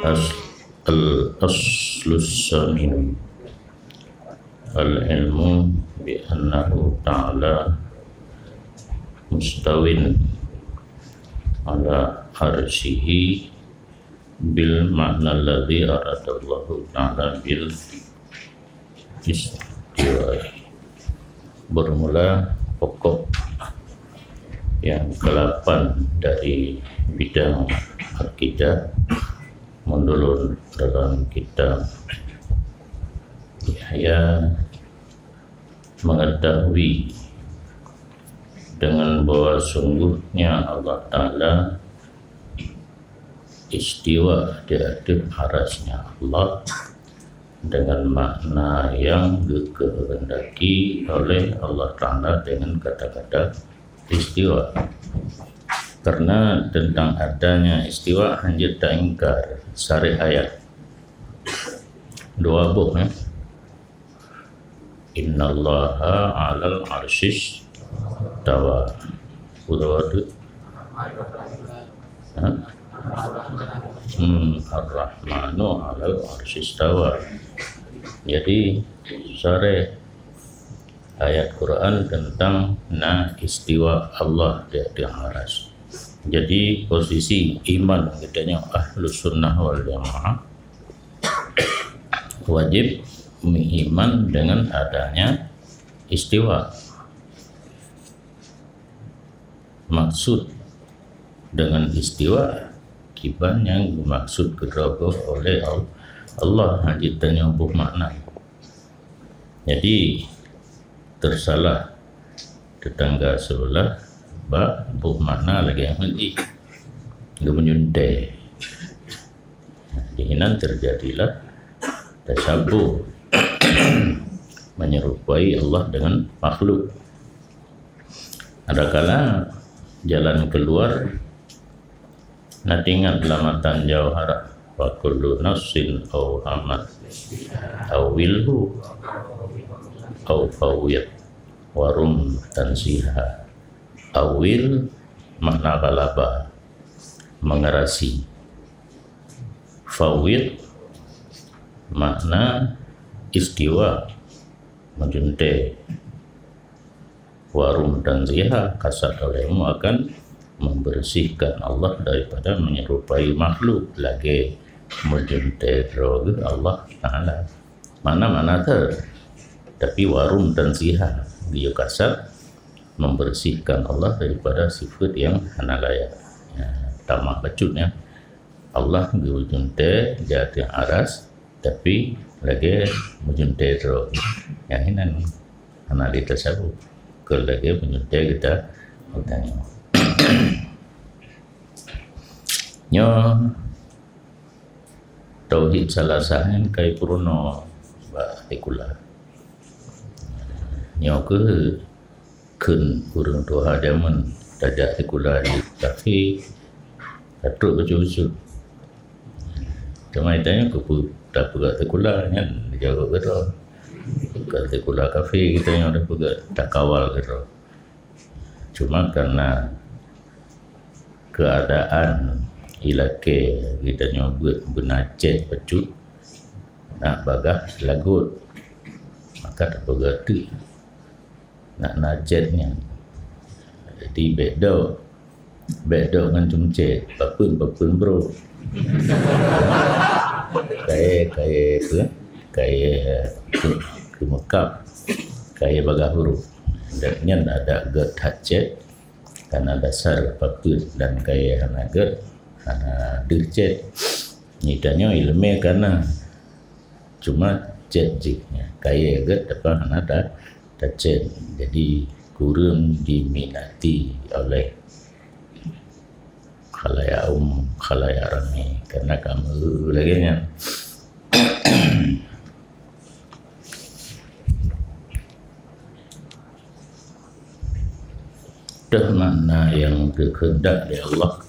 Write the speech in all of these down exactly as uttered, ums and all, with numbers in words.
As-, al-aslus samin. Al-ilmu bi annahu ta'ala mustawin ala arsyihi bil ma'na alladzi aradallahu ta'ala bil istiwa. Bermula pokok yang kedelapan dari bidang akidah menurut dalam kitab Ihya mengetahui dengan bahwa sungguhnya Allah Ta'ala istiwa di atas arasnya Allah dengan makna yang dikehendaki oleh Allah Ta'ala dengan kata-kata istiwa. Karena tentang adanya istiwa hanya taingkar sareh ayat. Dua boh, ya. Innallaha 'alal 'arsyis tawa. Utawa tu? Ha? Hmm, Ar-Rahmanu 'alal 'arsyis tawa. Jadi, sareh ayat Quran tentang na istiwa Allah di atas aras. Jadi, posisi iman kita nyoe Ahlus Sunnah wal Jamaah wajib meuiman dengan adanya istiwa. Maksud dengan istiwa, kiban nyang dimaksud keudroe oleh Al-, Allah, hana tanyoe boh makna. Jadi, tersalah tetangga sebelah bak boh makna lagée nyan jih. Geumeunyeunte. Di hinan terjadilah tasyabuh, menyerupai Allah dengan makhluk. Adakala jalan keluar, na teuingat lam matan Jauharah, "Wa kullu nafsin awhamat awilhu aw fawwid warum tansiha." Awil makna ghalaba, mengerasi. Fawwid makna istiwa, meunyeunte. Warum tansiha, kasat olehmu akan membersihkan Allah daripada menyerupai makhluk, lagée meunyeunte droe geuh Allah Ta'ala. Makna-makna teuh, tapi warum tansiha, geuyue kasat membersihkan Allah daripada sifat yang hana layak. Ya, tamah bacut, ya. Allah geumeunyeunte di ateueh aras, tapi lagée meunyeunte droe. Nyang inan hana lé tasyabuh. Keu lagée meunyeunte geuta, geutanyoe. Nyoe tauhid salasah nyan kai peurunoe bak sikula. Nyoe keuh kheun ureuëng tuha jameun tajak sikula di kafe, ka trok bacut-bacut. Teuma tanyoe keupeue tapeugah sikula nyan dijaweueb keudroe. Bukan sikula kafe geutanyoe tapeugah, takawal keudroe. Cuma karena keuadaan ilakée geutanyoe beuet beuna cét bacut, nak bagaih lagot, maka tapeugah teuk. Nak na cét nyan. Jadi, bék dok. Bék dok ngon cum cét. Papeuen-papeuen bro. Kayée, kayée peue? Kayée, eh, keu-, keumeukab. Kayée bagaih huruf. Dan nyan adak gét that cét. Karena dasar papeuen dan kayée hana gét, hana deuh cét. Nyan tanyoe iéleumé kana. Cuma cét jih, ya, kayée gét tapi hana ta-, tacét. Jadi, kureueng diminati oleh khalayak umum, khalayak ramé. Karena kamoe lagée nyan. Teuh makna nyang geukheundak lé Allah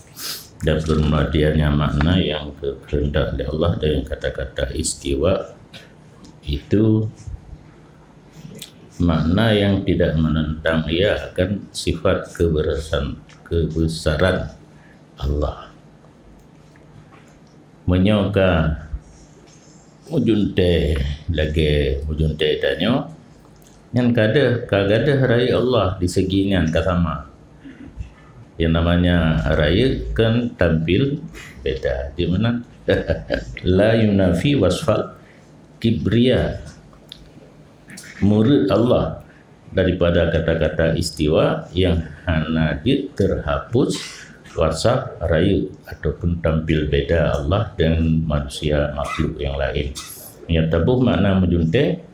dan keumudiannya makna nyang geukheundak lé Allah dengan kata-kata istiwa itu makna yang tidak menentang ia akan sifat keberesan-, kebesaran Allah. Meunyoe ka meujuntée lagée meujuntée tanyoe, nyan ka deuh, ka gadeuh rayeuk Allah di segi nyan ka sama. Yang namanya rayeuk kan tampil beda. Di mana? La yunafi wasfal kibriya. Murid Allah daripada kata-kata istiwa yang hana jeuet terhapus wasaf rayeuk ataupun tampil beda Allah dan manusia makhluk yang lain. Nyang taboh makna meujuntée,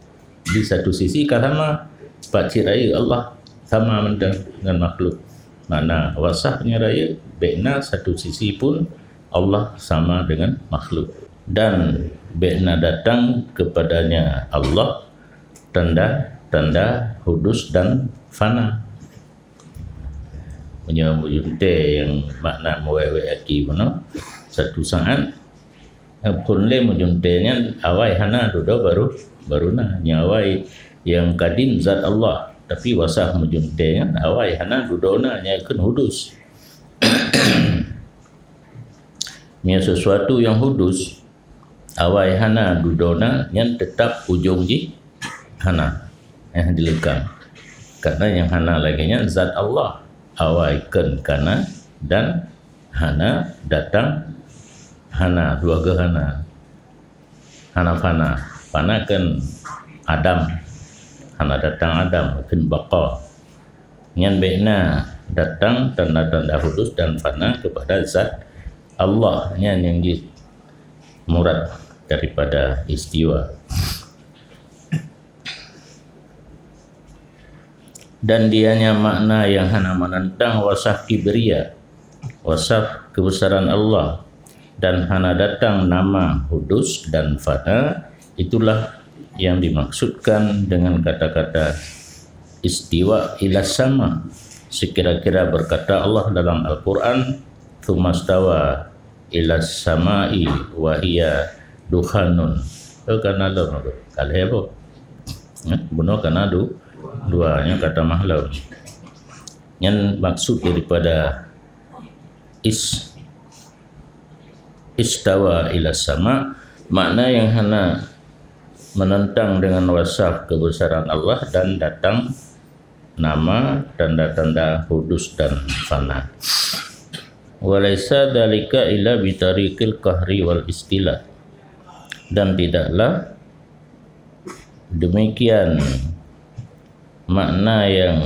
di satu sisi ka sama, pat cit rayeuk Allah sama mantong ngon makhluk. Makna wasaf nyan rayeuk, bék na satu sisi pun Allah sama dengan makhluk. Dan bék na datang kepadanya Allah tanda-tanda hudus dan fana. Meunyoe meujuntée nyang makna meuwék-wék aki bunoe, satu saat, eh, phon lé meujuntée nyan awai hana dudoe barô, barô na. Nyang awai nyang kadim zat Allah, tapi wasaf meujuntée nyan awai hana dudoe na, nyan kheun hudus. Meunyoe sesuatu nyang hudus, awai hana dudoe na, nyan teutap ujong jih hana, eh, dileukang. Karena nyang hana lagée nyan zat Allah, awai kheun kana dan hana datang hana, dua geuh hana. Hana fana. Fana kan adam. Hana datang adam, kan baqa. Nyan bék na datang tanda-tanda hudus dan fana kepada zat Allah. Nyan nyang jih murad daripada istiwa. Dan dianya makna yang hana menentang wasaf kibriya, wasaf kebesaran Allah, dan hana datang nama hudus dan fana, itulah yang dimaksudkan dengan kata-kata istiwa ila sama. Sekira-kira berkata Allah dalam Al-Quran, "Tsumastawa ila samai wa hiya dukhanun." Oh, kana lom tu. Ka lhée boh. Eh, bunoe kana du-, dua, nyan ka tamah lom. Nyan maksud daripada is-, istawa ila sama, makna yang hana menentang dengan wasaf kebesaran Allah dan datang nama tanda-tanda hudus dan fana. Walaisa dalika illa bitariqil qahri wal istila. Dan tidaklah demikian makna yang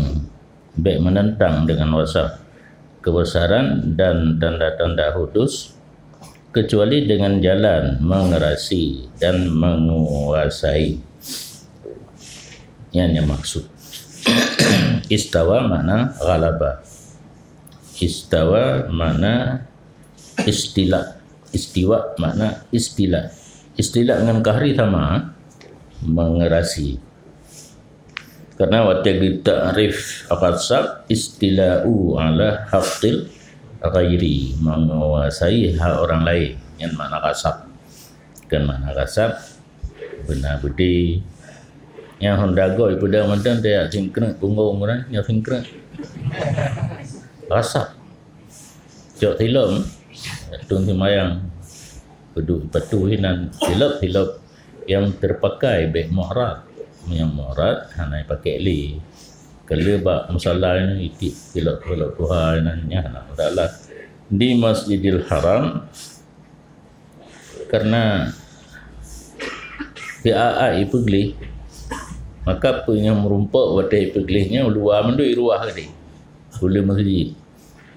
bék menentang dengan wasaf kebesaran dan tanda-tanda hudus, kecuali dengan jalan mengerasi dan menguasai. Nyan nyang maksud. Istawa makna ghalaba. Istawa makna istila. Istiwa makna istila. Istila ngon qahri sama, mengerasi. Karena watée geutakrif ghasab, istila'u ala haqqil ghairi, menguasai hak orang lain. Nyan makna ghasab. Kan makna ghasab, beuna beudé. Nyang honda goe peudong mantong tajak singkrek punggong ureueng, nyang singkrek. Ghasab. Cok silop, tun seumayang. Peuduek patuh inan silop-silop nyang teupakai bék mu'rad. Nyang mu'rad hana ipakék lé. Keu lheueh bak musala nyan itiek silop-silop tuha inan nyan hana masalah. Di Masjidil Haram, karena siat-at ipeugleh, maka peue nyang meurumpok watée ipeugleh nyan luwa mandum iruwah geude. Ulée masjid.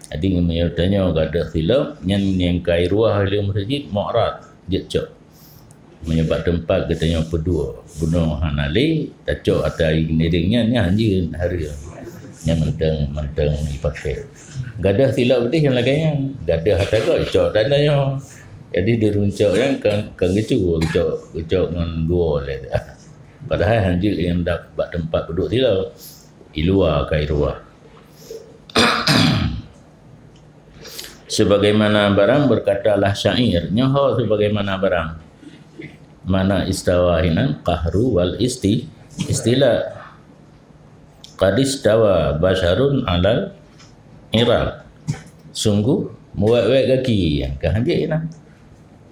Jadi, meunyoe tanyoe gadôh silop, nyan nyang ka iruwah lé meuseujid, mu'rad, jeuet cok. Meunyoe bak teumpat geutanyoe peuduek, bunoe hana lé, tacok ata ié geumiréng nyan, nyan hanjeuet hareuem. Nyan mantong, mantong ipaké. Gadôh silop deh nyang lagée nyan, gadôh ata goe, cok ata nyoe. Jadi, di runcok nyan kan, kan geucok, geucok, geucok ngon dua lé. Padahai hanjeuet nyang dak bak teumpat peuduek silop. Iluwa ka iruwah. Sebagaimana barang berkatalah syair, nyoe ho sebagaimana barang. Mana istawa hinan qahru wal isti-, istila. Qad istawa basyarun alal iraq. Sungguh meuwék-wék gaki nyang ka hanjeuet hinan.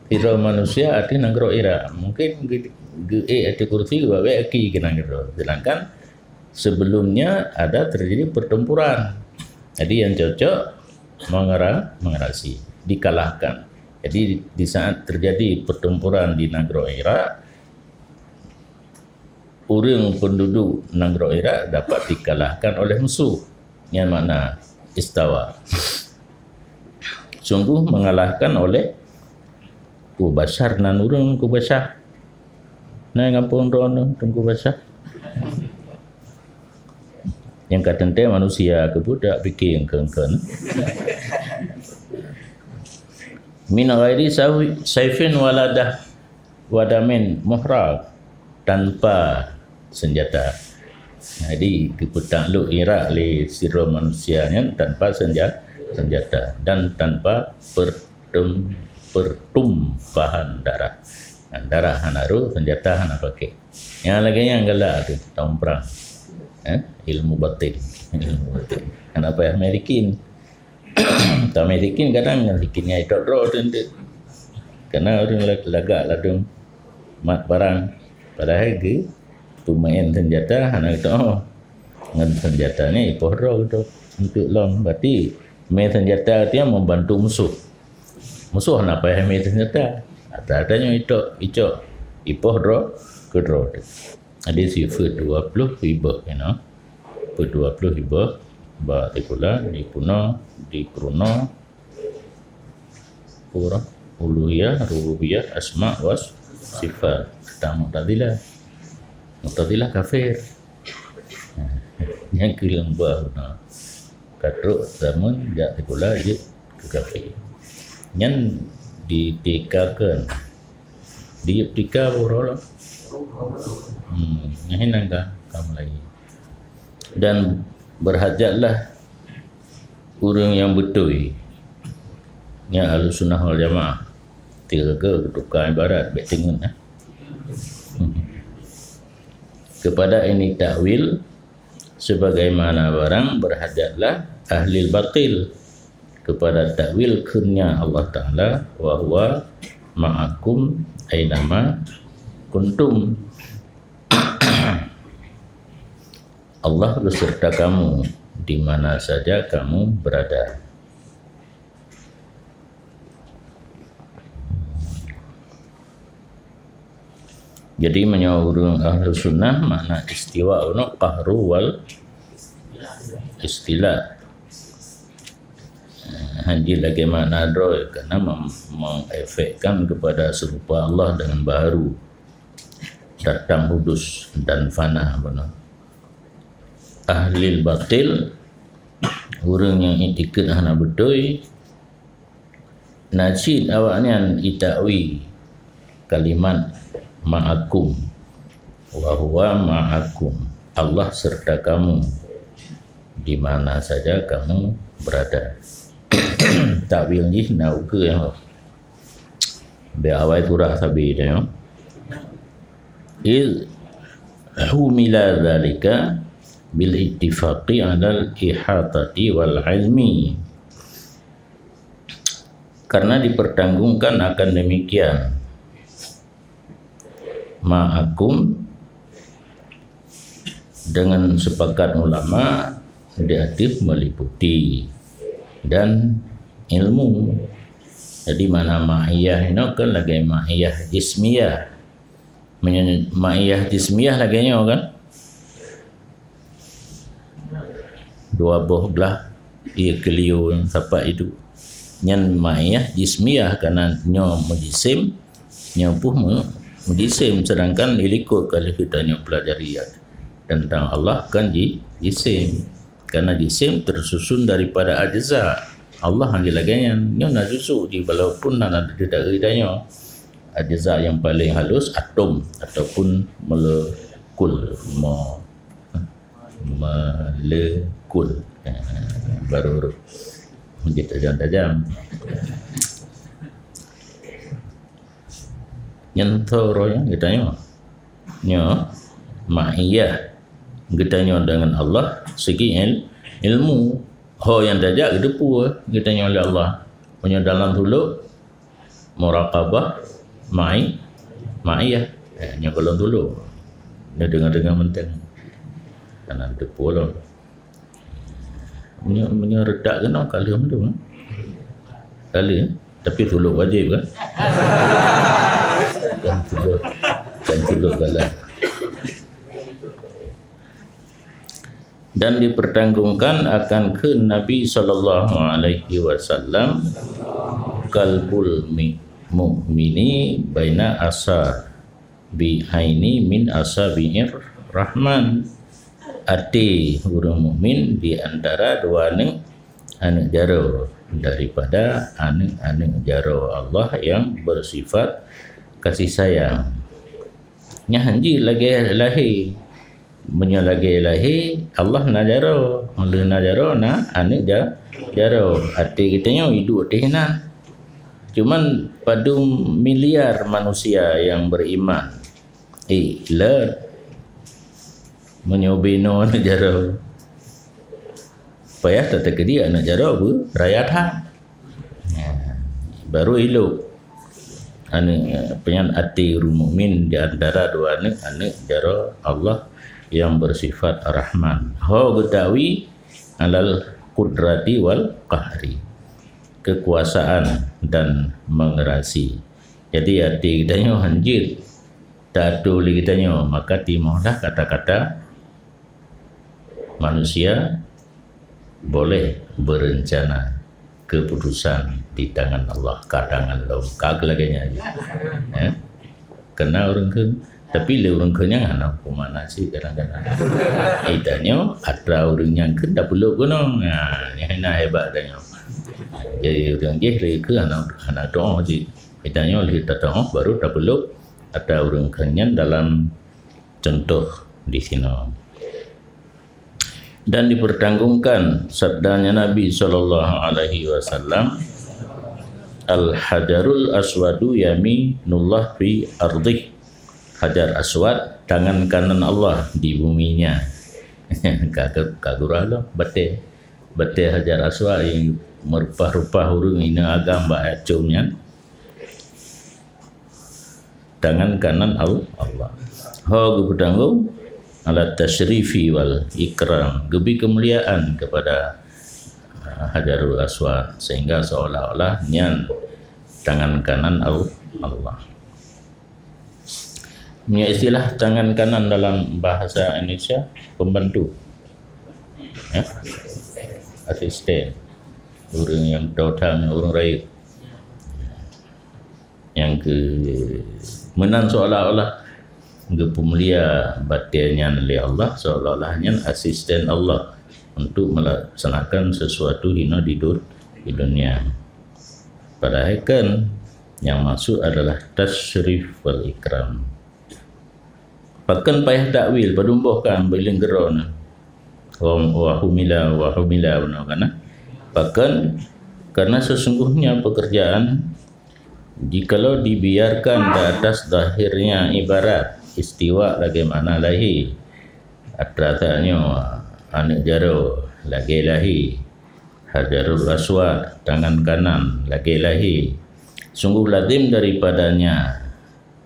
Sidroe manusia ateueh nanggroe Irak. Mungkin geu-, geuék ateueh kursi, geubeuet aki keu nanggroe. Sedangkan sebelumnya ada terjadi pertempuran. Jadi yang cocok mengera-, mengerasi, dikalahkan. Jadi di saat terjadi pertempuran di nanggroe Irak, ureuëng penduduk nanggroe Irak dapat dikalahkan oleh musuh. Nyan makna istawa. Sungguh mengalahkan oleh Teungku Basyar nan ureuëng Teungku Basyar. Nah, ngampun droeneuh Teungku Basyar. Nyang ka teuntée manusia keubudak pike engkeun-engkeun. Min ghairi sawi-, saifin waladah wadamin muhraq, tanpa senjata. Jadi, geupeutanglok Irak lé sidroe manusia nyan tanpa senja-, senjata dan tanpa pertum-, pertumpahan darah. Nah, darah hana rôh, senjata hana pakai. Nyang lagée nyan galak tu, taun prang. Eh? Ilmu batin. Ilmu batin. Hana payah merikin. Tamé sikin kadang ngon sikin nyang itok droe teuntée. Karena ureuëng la-, lagak ladum mat barang. Padahai geu peumaén senjata hana geutanyoe. Ngon senjata nyan ipoh droe geutanyoe untuk lom. Berarti mé senjata artinya membantu musuh. Musuh hana payah mé senjata. Ata-ata nyoe itok, icok, ipoh droe keu droe teuh. Hadis sifeut dua ploh ribèe, ya, na. Sifeut dua ploh ribèe, ba sikula, di puna, di pruno, pura, uluhiyah, rububiyah, asma wa sifat. Kata Mu'tazilah. Mu'tazilah kafir. Nyang keu leumbah na. Ka trok zaman jak sikula jeuet keu kafé. Nyan ditikakan. Diyup tika uroe lom. Hmm, nyan hinan ka, ka mulai. Dan berhajatlah ureuëng nyang beutôi. Nyan Ahlussunnah wal Jamaah. Tiga ke tukang ibarat, bèk teungeut, eh. Kepada ini takwil, sebagaimana barang berhajatlah ahlil batil kepada takwil kheun-Nya Allah Ta'ala, wa huwa ma'akum ainama kuntum. Allah beserta kamu di mana saja kamu berada. Jadi, meunyoe ureuëng Ahlussunnah, makna istiwa unoe qahru wal istila. Hana lagée makna droe, karena mem-, mengefekkan kepada serupa Allah dengan baharu, datang hudus dan fana, beuna. Ahlil batil, ureuëng nyang itikeuet hana beutôi, na cit awaknyan itakwi kalimat ma'akum, wa huwa ma'akum, Allah serta kamu di mana saja kamu berada. Takwil jih na ukeue nyang Bèk awai surah sabe tanyoe. Iz humila dzalika bil ittifaqi alal ihatati wal ilmi. Karena dipertanggungkan akan demikian. Ma'akum dengan sepakat ulama di ateueh meliputi dan ilmu. Jadi, makna ma'iyah inoe kan lagée ma'iyah jismiyah. Meunyoe ma'iyah jismiyah lagée nyoe kan? Dua boh blah ié keulio nyang sapat iduek. Nyan ma'iyah jismiyah, karena nyoe meujisim, nyoe pun meu-, meujisim, sedangkan di likot ka lheueh tanyoe pelajari tentang Allah kan ji-, jisim. Karena jisim tersusun daripada ajza. Allah hana lagée nyan. Nyoe na susuk jih walaupun na, na di daerah tanyoe. Ajza yang paling halus atom ataupun molekul. Mo-, molekul. Baru jadi tajam-tajam. Nyan tho roh nyan geutanyoe. Nyoe ma'iyah geutanyoe deungon Allah segi il-, ilmu. Ho nyang tajak geuteupeue geutanyoe lé Allah. Meunyoe dalam sulok, Muraqabah ma'i, ma'iyah. Eh, nyoe golom dulu. Nyoe deungoe-deungoe mantong. Kana teupeue lom. Meunyoe, meunyoe redak keunoe ka lheueh mandum, eh? Ka lheueh, eh? Tapi tulok wajéb kan? Kan tulok, kan tulok galak. Dan dipertanggungkan akan kheun Nabi sallallahu alaihi wasallam, qalbul mi-, mu'mini baina asabi'aini min asabi'ir rahman. Até ureuëng mukmin di antara dua aneuëk, aneuëk jaroe daripada aneuëk-aneuëk jaroe Allah yang bersifat kasih sayang. Nyan hanjeuet lagée lahé. Meunyoe lagée lahé, Allah na jaroe. Meunyoe na jaroe, na aneuëk ja-, jaroe. Até geutanyoe iduek teuh inan. Cuman padum miliar manusia nyang beriman. Eh, le. Meunyoe binoe aneuëk jaroe. Payah tateukeudi aneuëk jaroe beu raya that. Ya, baru ilok. Aneuëk, penyan até ureuëng mukmin di antara dua aneuëk, aneuëk jaroe Allah yang bersifat Rahman. Ho geutawi alal qudrati wal qahri. Kekuasaan dan mengerasi. Jadi até geutanyoe hanjeuet taatur lé geutanyoe, maka timohlah kata-kata manusia boleh berencana, keputusan di tangan Allah, ka tangan lom, ka lagée nyan. Eh? Kena ureuëng kheun, tapi lé ureuëng kheun nyang hana huköman nasib kadang-kadang. Itanyoe atra ureuëng nyang kheun dak peulop gunong. Ha, nyan na hebat tanyoe. Jadi ureuëng jih lé kheun hana, hana doa jih. Itanyoe lé tatoh baru tapeulop atra ureuëng kheun nyan dalam contoh di sinoe. Dan dipertanggungkan sabdanya Nabi sallallahu alaihi wasallam, "Al-Hajarul Aswadu yaminullah fi ardih." Hajar Aswad, tangan kanan Allah di buminya. Ka, ka, ka gurah lom, batée. Batée Hajar Aswad nyang meurupah-rupah ureuëng inong agam bak acom nyan. Tangan kanan Al-, Allah. Ho geupeutanggong ala tasyrifi wal ikram, geubri keumuliaan kepada, ah, Hajarul Aswad, sehingga seolah-olah nyan tangan kanan Al-, Allah. Punya istilah tangan kanan dalam bahasa Indonesia, pembantu. Ya? Asisten. Ureuëng nyang teuutama ureuëng rayeuk. Nyang keu meunan seolah-olah geupeumulia batée nyan lé Allah, seolah-olah nyan asisten Allah untuk melaksanakan sesuatu hino di dun-, di dunia. Padahai kan nyang maksud adalah tasyrif wal ikram. Pakon payah takwil, padum boh kan beuileung keudroe na. Wa, wa humila, wa humila, beuna kan, eh? Pakon? Karena sesungguhnya pekerjaan, jikalau dibiarkan di atas zahirnya ibarat istiwa lagée makna lahé, atra that nyoe aneuëk jaroe lagée lahé, Hajarul Aswad tangan kanan lagée lahé, sungguh lazim daripadanya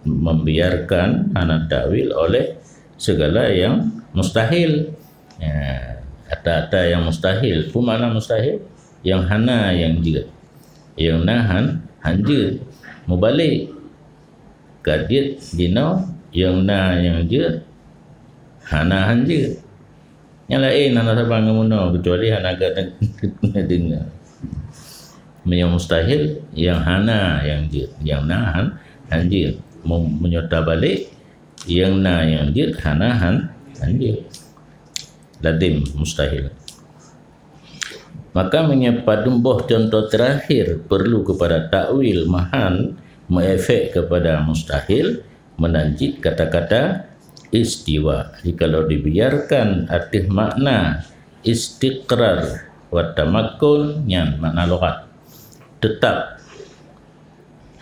membiarkan hana takwil oleh segala yang mustahil. Ya, ata-ata yang mustahil. Peue makna mustahil? Yang hana nyang jeuet. Nyang na han, han jeuet. Mubalek. Ka jeuet jinoe, nyang na nyang jeuet, hana han jeuet. Nyang laén hana saban ngon bunoe, kecuali hana gata deungoe. Meunyoe mustahil, nyang hana nyang jeuet, nyang na han, han jeuet. Mem-, meunyoe tabalek, nyang na nyang jeuet, hana han, han jeuet. Lazim, mustahil. Maka meunyoe padum boh contoh terakhir perlu kepada takwil mahan, meuefek kepada mustahil, meunan cit kata-kata istiwa. Jikalau dibiarkan ateueh makna istiqrar wa tamakkun, nyan makna lughat. Tetap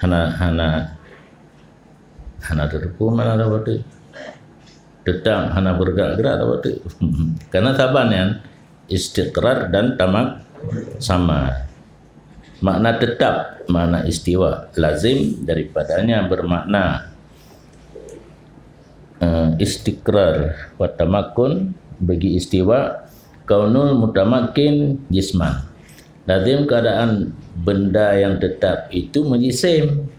hana, hana, hana teuteupeue makna lagée teuk. Tetap hana bergerak-gerak lagée teuk. Karena saban nyan istiqrar dan tamak sama. Makna tetap, makna istiwa, lazim daripadanya bermakna, eh, istiqrar wa tamakkun. Bagi istiwa, kaunul mutamakkin jisman, lazim keadaan benda yang tetap itu menjisim,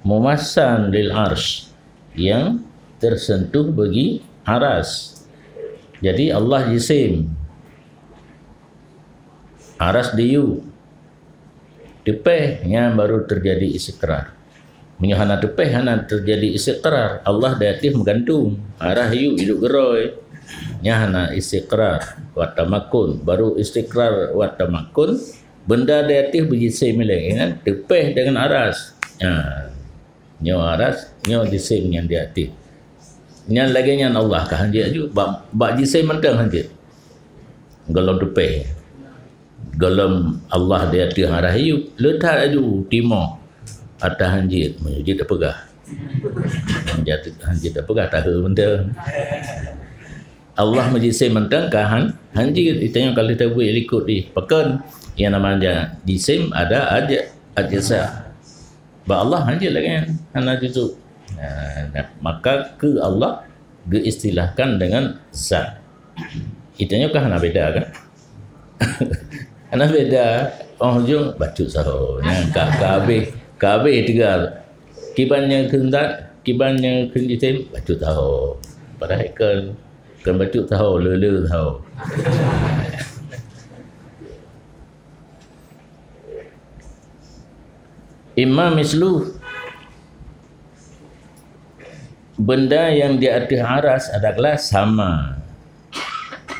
mumassan lil arsh, yang tersentuh bagi aras. Jadi Allah jisim, aras diyueb, teupeh, nyan baru terjadi istiqrar. Meunyoe hana teupeh, hana terjadi istiqrar. Allah di ateueh meugantung, aras yueb, yueb geurôi, nyan hana istiqrar wa tamakkun. Baru istiqrar wa tamakkun, benda di ateueh beujisim ilée, kan? Teupeh dengan aras. Ha. Nyoe aras, nyoe jisim nyang di ateueh. Nyan lagée nyan Allah ka hanjeuet ju, bak, bak jisim mantong hanjeuet. Gohlom teupeh. Gohlom Allah di ateueh aras yueb, le that aju timoh. Ata hanjeuet, hanjeuet tapeugah. Hanjeuet, hanjeuet tapeugah, tahe mantong. Allah meujisim mantong ka han, hanjeuet. Itanyong ka lheueh tabuet likot jih. Pakon? Nyang nama jisim ada aj-, ajsa. Bak Allah hanjeuet lagée nyan, hana juzuk. Nah, nah, maka keu Allah geuistilahkan dengan zat. Itanyong ka hana beda kan? Hana beda. Oh, ujong bacut saho. Nyan ka, ka habéh, ka habéh teuga. Kiban nyang kheun zat, kiban nyang kheun jisim, bacut saho. Padahai kon, kon bacut saho, le-le saho. Imma mislu, benda yang di ateueh aras adalah sama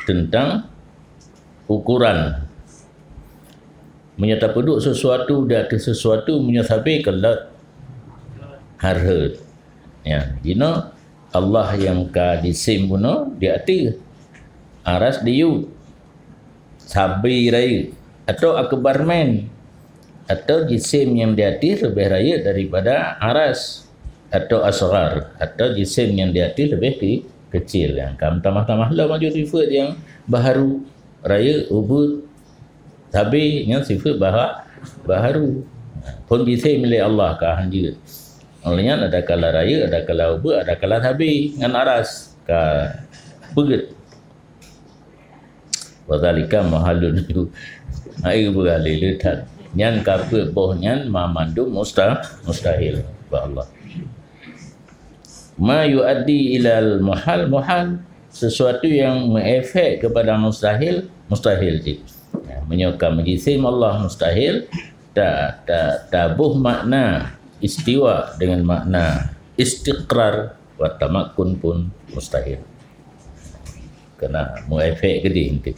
tentang ukuran. Meunyoe tapeuduek sesuatu di ateueh sesuatu, meunyoe sabe keulot hareuet. Ya, jinoe Allah nyang ka jisim bunoe di ateueh, aras diyueb, sabe rayeuk, atau akbar min, atau jisim nyang di ateueh leubeh rayeuk daripada aras, atau asghar, atau jisim nyang di ateueh leubeh ke-, kecil. Nyang ka meutamah-tamah lom aju sifeuet nyang baharu, rayeuk, ubeut, sabe nyan sifeuet baha-, baharu. Phon jisim milék Allah ka hanjeuet. Óh lheueh nyan ada kala rayeuk, ada kala ubeut, ada kala sabe ngon aras ka peuet. Wa dzalika mahalun ju-, hai beuralée le that. Nyan ka peuet boh nyan ma mandum musta-, mustahil bak Allah. Ma yuaddi ilal muhal, muhal. Sesuatu yang mengefek kepada mustahil, mustahil cit. Ya, meunyoe ka meujisim Allah mustahil, ta-, ta-, taboh makna istiwa dengan makna istiqrar wa tamakkun pun mustahil. Kena mengefek ke dia nanti.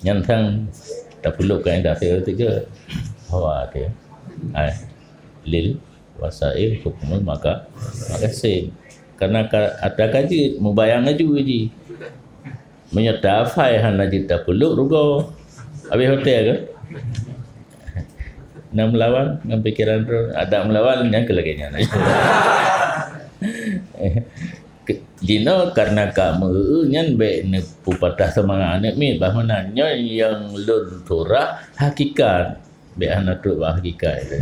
Nyan sang tapeulo kaedah teori tiga. Hawa tu. Ai. Lil wasail hukmul maka-, makasin. Karena ka, ata ka jeuet, mubayang laju ji. Meunyoe tafai hana jeuet tapeulo rugoe. Habis hotel ke? Nak melawan ngon pikiran droe, ada melawan nyang keu lagée nyan. Ke-, jinoe karena ka meu-, nyan bék neupupatah seumangat aneuk miet, bah meunan nyoe nyang lôn surah hakikat. Bék hana trok bak hakikat.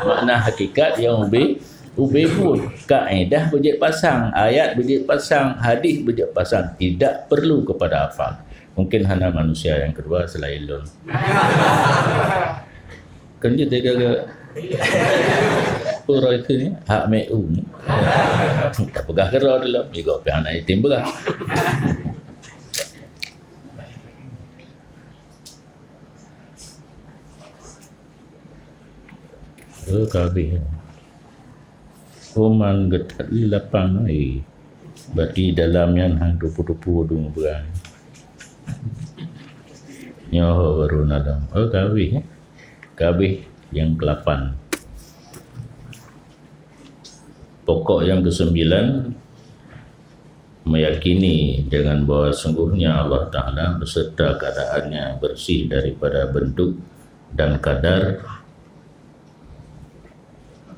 Makna hakikat nyang ubé, ubé buet. Kaedah beujeuet pasang, ayat beujeuet pasang, hadis beujeuet pasang. Tidak perlu kepada hafal. Mungkin hana manusia nyang keudua selain lôn. Kan jeuet teuga-ga. Ureuëng itu ni, hak meu'um. Tak peugah keudroe dalam, jigoe pih hana item peugah. Oh, ka habéh. Kuman geutat lé lapang ai. Berarti dalam nyan han tupu-tupu dong beurang. Nyoe baru na dong. Oh, ka habéh, eh? Ka habéh nyang keulapan. Pokok nyang keuseumbilan, meyakini dengan bahwa sungguhnya Allah Ta'ala beserta keadaannya bersih daripada bentuk dan kadar,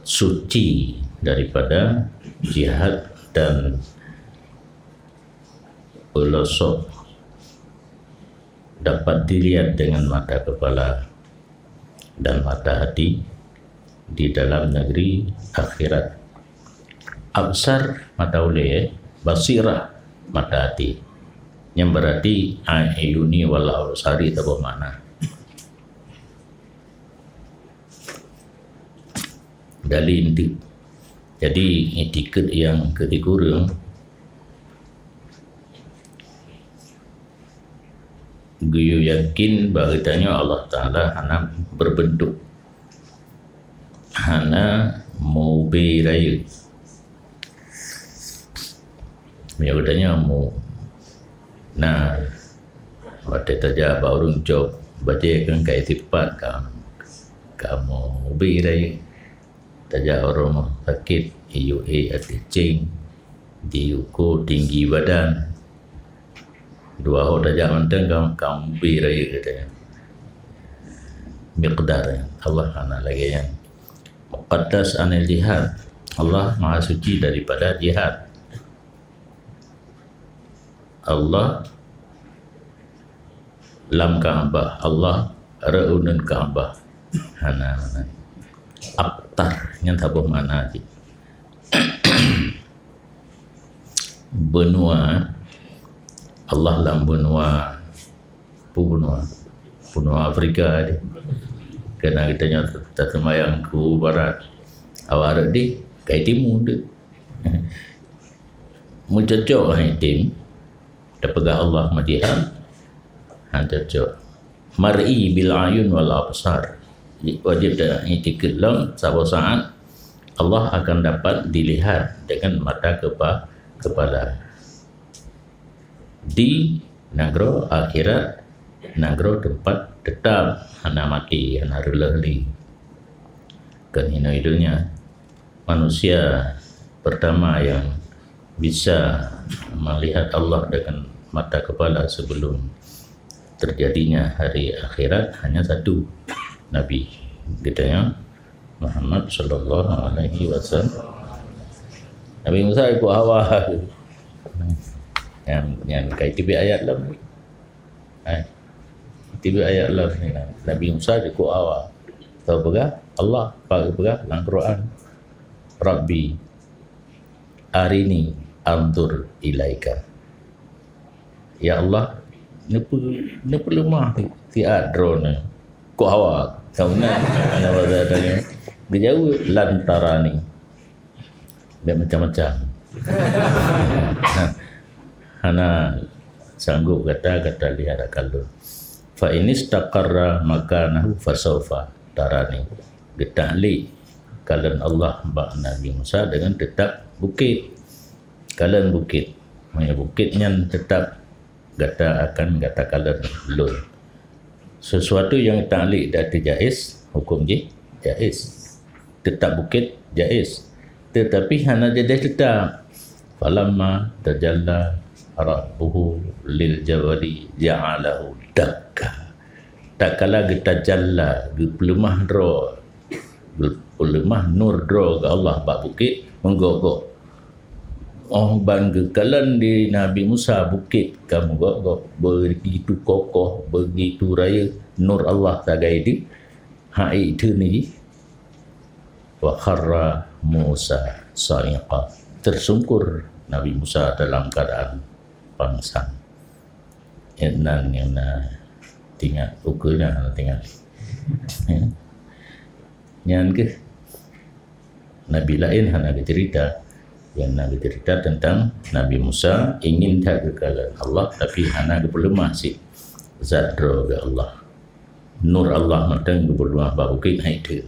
suci daripada jihad dan peulosok. dapat dilihat dengan mata kepala dan mata hati di dalam negeri akhirat. Absar mata ulée, eh, basirah mata hati. Nyang berarti ayuni wal absari saboh makna. Dali inti. Jadi, itikad nyang keuti kureueng, geuyue yakin bahwa geutanyoe Allah Taala hana berbentuk, hana meuubé rayeuk. Meunyoe geutanyoe mu-, na, watée tajak bak ureuëng cok bajée kan kai sipat ka, ka meuubé rayeuk. Tajak ureuëng sakét, iyue ék ateueh céng, diuko tinggi badan. Dua ho tajak mantong ka, ka meuubé rayeuk geutanyoe. Miqdar, Allah hana lagée nyan. Muqaddas anil jihad. Allah Maha Suci daripada jihad. Allah lam Ka'bah, Allah reuneun Ka'bah. Hana, hana. Abtar nyan saboh makna cit. Benua, Allah lam benua, peue benua? Benua Afrika je. Keunan geutanyoe taseumayang ku barat, awak rot di kai timu tu. Meucocok hai tim, tapeugah Allah meujihan, han cocok. Mar'i bil ayun wal absar. Wajib taiktikad lom saboh saat Allah akan dapat dilihat dengan mata kepa-, kepala. Di nanggroe akhirat, nanggroe teumpat teutap, hana maté, hana reuloh lé. Kon hinoe donya. Manusia pertama yang bisa melihat Allah dengan mata kepala sebelum terjadinya hari akhirat hanya satu Nabi, geutanyoe Muhammad sallallahu alaihi wasallam. Nabi Musa ikut hawa. Nyan, nyan kai teubiet ayat lom. Hai. Teubiet ayat lom ni. Nabi Musa ikut hawa. Tahu peugah Allah, apa peugah dalam Quran? Rabbi arini anzur ilaika. Ya Allah, neupe-, neupeuleumah siat droeneuh. Kok hawa? Tahu na? Ana bahasa tanya. Geujaweueb, lan tarani. Bèk macam-macam. Hana sanggup gata, gata lihat akan lôn. Fa inistaqarra makanahu fasaufa tarani. Geutaklik kalon Allah bak Nabi Musa dengan teutap bukét. Kalon bukét. Meunyoe bukét nyan teutap, gata akan gata kalon lôn. Sesuatu nyang taklik dan teu jaiz, huköm jih jaiz. Teutap bukét jaiz, teutapi hana jadeh teutap. Falamma tajalla rabbuhu lil jabali ja'alahu dakka. Tatkala geutajalla, geupeuleumah droe, geupeuleumah nur droe geuh Allah bak bukét, meugok-gok. Óh ban geukalon di Nabi Musa bukét ka meugok-gok, begitu kokoh, begitu rayeuk nur Allah sagai deuh, hai teun jih. Wa kharra Musa sa'iqa. Tersungkur Nabi Musa dalam keadaan pangsan. Nyan nyang na teuingat, ukeue na hana teuingat. Nyan keuh. Nabi laén hana geuceurita. Nyang na geuceurita teuntang Nabi Musa ingin that geukalon Allah, tapi hana geupeuleumah cit zat droe geuh Allah. Nur Allah mantong geupeuleumah bak bukét hai teun.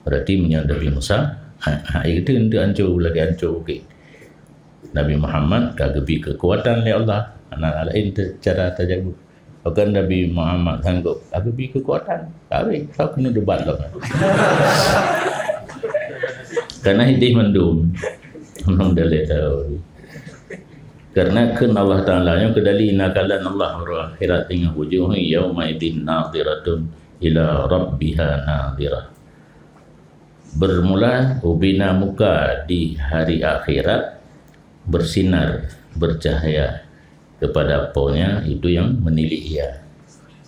Berarti meunyoe Nabi Musa, ha-, hai teun teuancô lagèe ancô bukét. Nabi Muhammad ka geubri keukuatan lé Allah. Hana laén teu-, cara tajaweub. Pakon Nabi Muhammad sanggob? Ka geubri keukuatan. Ka habéh, ka keuneuk debat lom. Kana idéh mandum. Alhamdulillah tahu. Karena kheun Allah Taala nyang keudali na kalon Allah uroe akhirat, ingat, wujuhun yauma idzin nadhiratun ila rabbiha nadhirah. Bermula ubina muka di hari akhirat bersinar, bercahaya kepada Apanya itu yang menilik ia.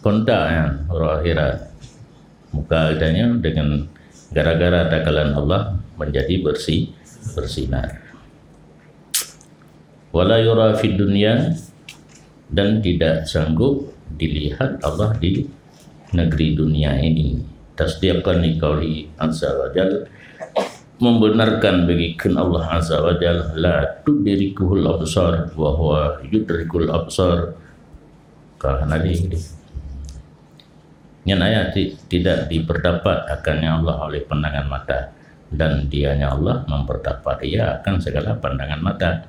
Kontak nyan uroe akhirat. Muka geutanyoe dengan gara-gara takalon Allah menjadi bersih, bersinar. Wala yura fid dunya, dan tidak sanggup dilihat Allah di negeri dunia ini. Tasdiqan liqaulihi azza wa jal, membenarkan bagi kheun Allah azza wa jal, "La tudrikuhul absar wa huwa yudrikul absar." Ka hana di, di. Nyan ayat ti-, tidak diperdapat akannya Allah oleh pandangan mata, dan dianya Allah memperdapat ia akan segala pandangan mata.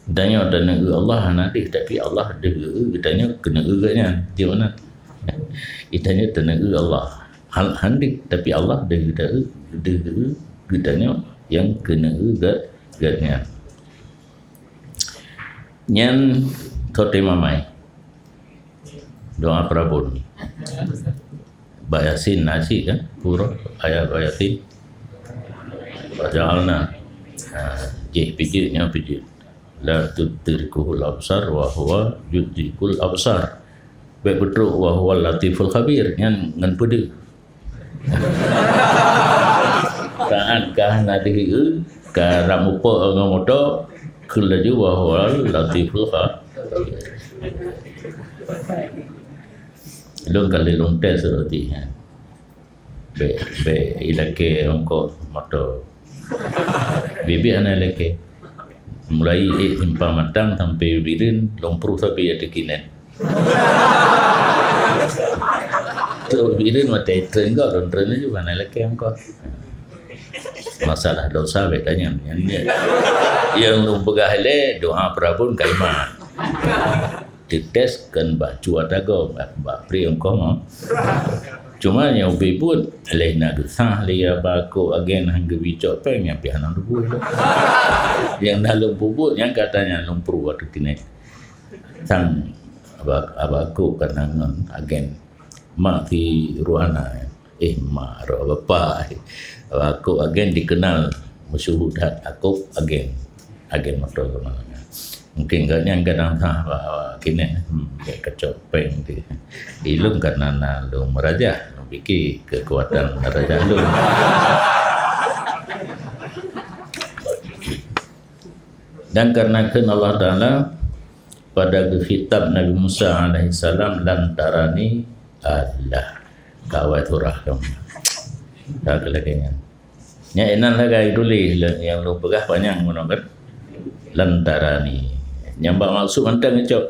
Geutanyoe taneuk Allah hana deuh, tapi Allah deuh geutanyoe keuneuk geuh nyan. Di mana? Geutanyoe taneuk Allah. Han, han deuh, tapi Allah deuh geutanyoe, deuh geutanyoe nyang keuneuk geuh nyan. Nyan khotimah mai. Doa peurabon. Bak Yasin na cit kan? Pura ayat bak Yasin. Wa ja'alna. Ha, jih pijit nyan pijit. La tudrikuhul absar wa huwa yudrikul absar. Bèk peutrok wa huwal latiful khabir nyan ngon peudeuh. Saat ka na deuh, ka rap mupok ngon moto, kheun laju wa huwal latiful kha-, lôn ka lheueh lôn tes roti nyan. Bèk, bèk ilakèe ongkos moto. Biet-biet hana ilakèe. Mulai ék Simpang Matang sampai Bireuen, lôn pruh sabe ateueh kinet. Trok Bireuen watèe treun goh, lôn treun laju, hana ilakèe ongkos. Masalah dosa bèk tanyong. Nyang, nyang lôn peugah ilèe, doa peurabon ka iman. Teutes kon bak cu ata gob, bak pri ongkos mah. Cuma nyang ubé buet, lé na geusah lé ya bak akôk agen han geubi cok péng, nyan pih hana lôn buet. Nyang na lôn peubuet, nyang gata nyan lôn pruh ateueh kinet. Sang bak, bak akôk ka na ngon agen. Mak si Ruhana. Eh, mak roh bapak. Akôk agen dikenal meusyeuhu that, akôk agen. Agen moto keumangan. Mungkin gobnyan kadang sah bak, bak kinet, hmm, bèk kacok péng tu. Ilôn ka na, na lôn meurajah, lôn pike keukuatan meurajah lôn. Dan karena kheun Allah Taala, pada geukhitab Nabi Musa alaihissalam, "Lan tarani," Allah, kawai surah kamu. Ka lagèe nyan. Nyan inan lagèe tuléh nyang lôn peugah panyang meunan kan. "Lan tarani." Nyang bak maksud mantong cok.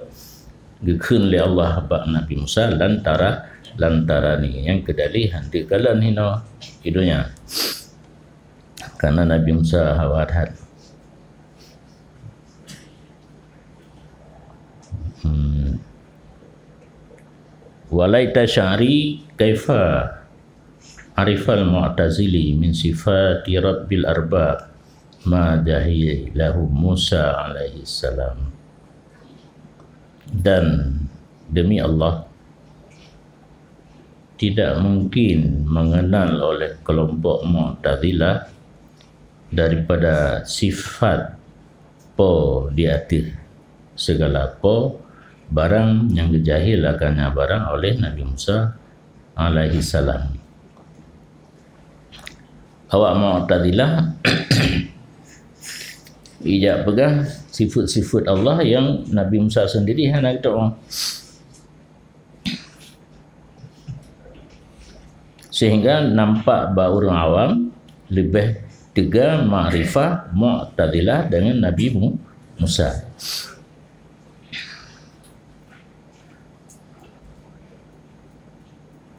Geukheun lé Allah bak Nabi Musa, "Lan tara, lan tarani." Nyang keudalih hanti kalon hino di donya. Karena Nabi Musa hawa that. Hmm. Walaita sya'ri kaifa arifal mu'tazili min sifati rabbil arbab ma jahilahu Musa alaihi salam. Dan demi Allah, tidak mungkin mengenal oleh kelompok Mu'tazilah daripada sifat Po di ateueh segala po barang nyang geujahil akannya barang oleh Nabi Musa alaihissalam. Awak Mu'tazilah ijak peugah sifat-sifat Allah yang Nabi Musa sendiri hana geutu'oh. Sehingga nampak bak ureuëng awam leubeh teuga makrifah Mu'tazilah dengan Nabi Mu-, Musa.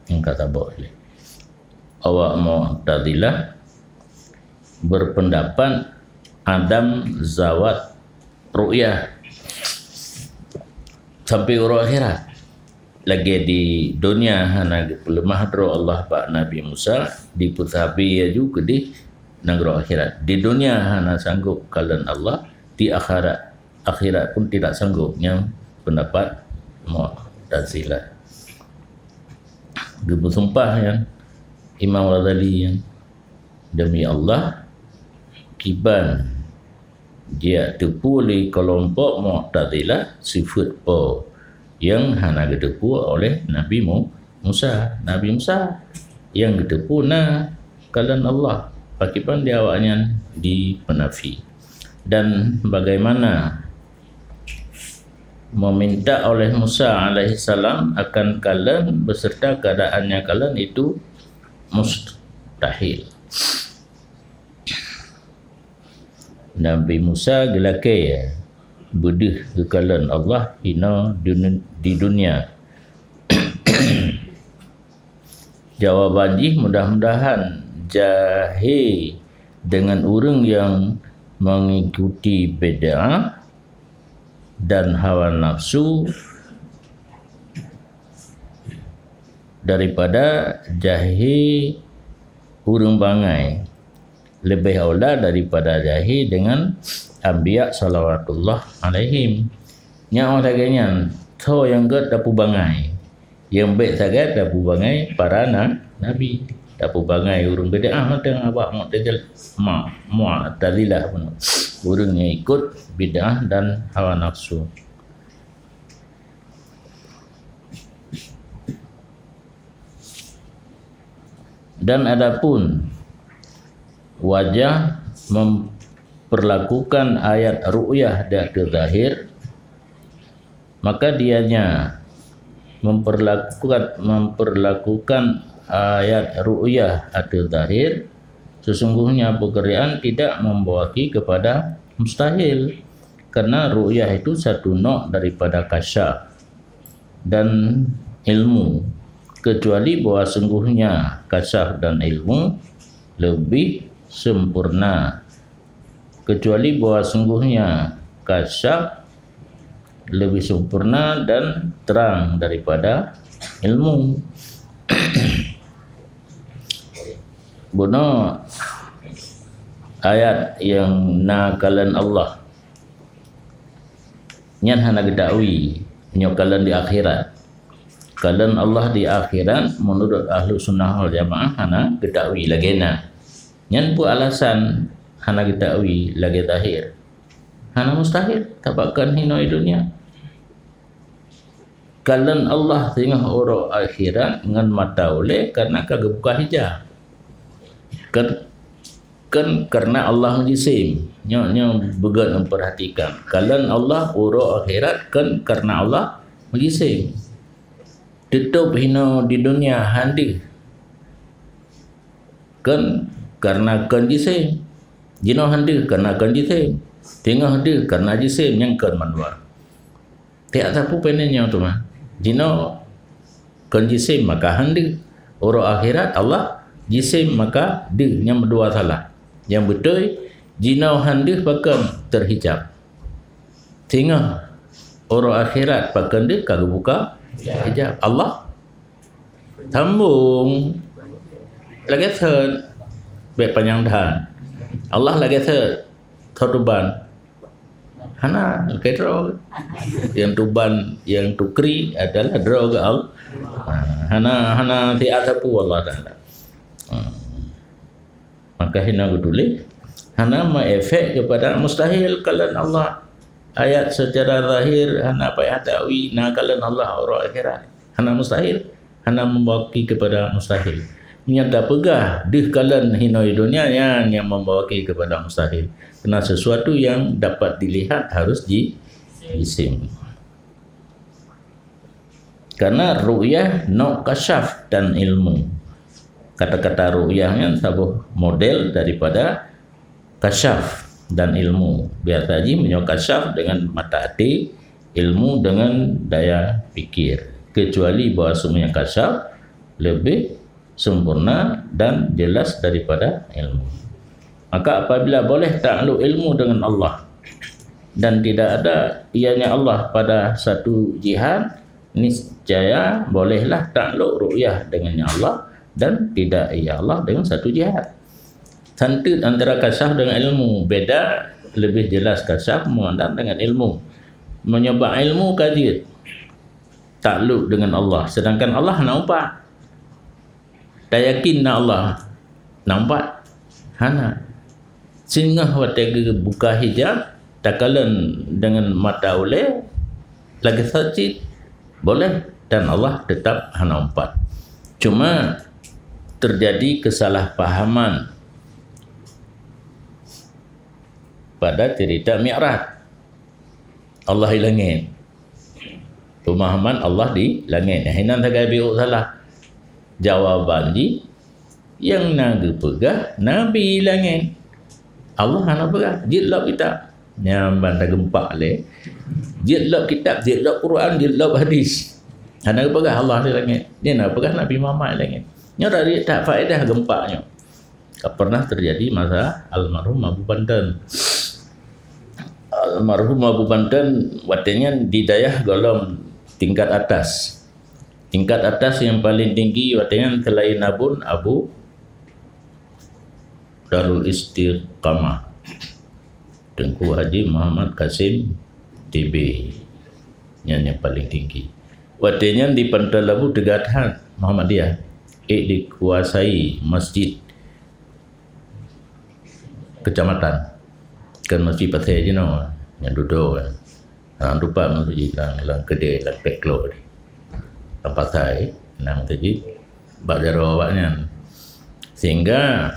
Nyang ka saboh lé. Awak Mu'tazilah berpendapat adam zawat ru'yah sampai uroe akhirat. Lagèe di donya hana geupeuleumah droe Allah bak Nabi Musa, dipeusabe laju keudeh nanggroe akhirat. Di donya hana sanggob kalon Allah, di akhirat, akhirat pun tidak sanggob. Nyan pendapat Mu'tazilah. Geupeusumpah nyan Imam Ghazali nyan, demi Allah, kiban jiteupeue lé keulompok Mu'tazilah sifeuet Po nyang hana geuteupeue oleh Nabi Mu-, Musa. Nabi Musa nyang geuteupeue na kalon Allah, pakriban di awaknyan jipeunafi. Dan bagaimana meminta oleh Musa alaihissalam akan kalon beserta keadaannya kalon itu mustahil. Nabi Musa geulakée beudeuh geukalon Allah hinoe dun-, di dunia. Jawaban jih mudah-mudahan jahé deungon ureuëng nyang mengikuti bid'ah dan hawa nafsu daripada jahé ureuëng bangai, leubeh aula daripada jahé deungon anbiya salawatullah alaihim. Nyang lagée nyan, tho nyang gét tapeubangai. Nyang bék sagai tapeubangai para na-, nabi. Tapeubangai ureuëng bid'ah mantong awak Mu'tazil-, ma-, Mu'tazilah bunoe. Ureuëng nyang ikut bid'ah dan hawa nafsu. Dan adapun wajah memperlakukan ayat ru'yah di ateueh zahir, maka dianya memperlakukan, memperlakukan ayat ru'yah ateueh zahir, sesungguhnya peukiraan tidak membawa kepada mustahil, karena ru'yah itu satu nok daripada kasyaf dan ilmu, kecuali bahwa sungguhnya kasyaf dan ilmu lebih sempurna, kecuali bahwa sungguhnya kasyaf lebih sempurna dan terang daripada ilmu. Bunoe ayat nyang na kalon Allah nyan hana geutawi nyoe kalon di akhirat. Kalon Allah di akhirat menurut Ahlussunnah wal Jamaah hana geutawi lagée na. Nyan peue alasan hana geutawi lagée zahir? Hana mustahil, tabakkan hinoe dunia. Kalon Allah singoh uroe akhirat ngon mata ulée karena ka geubuka hijab. Kan, kan karena Allah meujisim. Nyoe, nyoe beugét memperhatikan. Kalon Allah uroe akhirat kan karena Allah meujisim. Teutôb hinoe di dunia han deuh. Kan karena kon jisim. Jinoe han deuh karena kon jisim. Teungoh deuh karena jisim nyang kon mandua. Tiak sapeue peunan nyoe teuma. Jinoe kon jisim maka han deuh. Uroe akhirat Allah jisim maka deuh, nyang meudua salah. Nyang beutôi, jinoe han deuh pakon teuhijab. Singoh uroe akhirat pakon deuh ka geubuka hijab. Allah sambong lagée thon, bék panyang that. Allah lagée thon, thon tuban. Hana, lagée droe. Nyang tuban, nyang tukri adalah droe geuh Allah. Ha, hana, hana siat sapeue Allah Taala. Ha. Maka hina geutuléh, hana meuefek keupada mustahil kalon Allah. Ayat secara zahir hana payah tawi na kalon Allah uroe akhirat. Hana mustahil, hana membawaki kepada mustahil. Meunyoe tapeugah deuh kalon hinoe dunia, nyan nyang membawaki kepada mustahil. Karena sesuatu yang dapat dilihat harus ji-, jisim. Karena ru'yah nok kasyaf dan ilmu. Kata-kata ru'yah nyan saboh model daripada kasyaf dan ilmu. Biasa jih meunyoe kasyaf dengan mata até, ilmu dengan daya pikir. Kecuali bahwasanya kasyaf lebih sempurna dan jelas daripada ilmu. Maka apabila boleh takluk ilmu dengan Allah dan tidak ada ianya Allah pada satu jihad, niscaya bolehlah takluk ru'yah dengannya Allah dan tidak ia Allah dengan satu jihad. Santeut antara kasyaf dengan ilmu, beda lebih jelas kasyaf memandang dengan ilmu. Meunyoe bak ilmu ka jeuet takluk dengan Allah, sedangkan Allah hana upat. Tayakin na Allah, nampak? Hana. Singoh watée geubuka hijab, takalon deungon mata ulée, lagée thon cit. Boleh, dan Allah tetap hana umpat. Cuma terjadi kesalahpahaman pada cerita Mi'raj. Allah di langit. Pemahaman Allah di langit. Nyang hinan sagai biôk salah. Jawaban jih, nyang na geupeugah Nabi langét. Allah hana peugah, jeuet lop kitab. Nyan ban tageumpak lé. Jeuet lop kitab, jeuet lop Quran, jeuet lop hadis. Hana geupeugah Allah di langét. Dia na peugah Nabi Muhammad di langét. Nyoe dari tak faedah geumpak nyoe. Ka pernah terjadi masa almarhum Abu Pantan. Almarhum Abu Pantan watée nyan di dayah gohlom tingkat atas. Tingkat atas nyang paling tinggi watée nyan selain Abon, Abu Darul Istiqamah, Teungku Haji Muhammad Kasim T B. Nyan nyang paling tinggi. Watée nyan di Pantai Labu teuga that Muhammadiyah, ék dikuasai masjid kecamatan. Kan masjid Pasai jinoe, nyang dudoe kan. Ha, teumpat masjid lam, lam keudè, lam pek klo tadi. Lam Pasai, na masjid bak jaroe awaknyan. Sehingga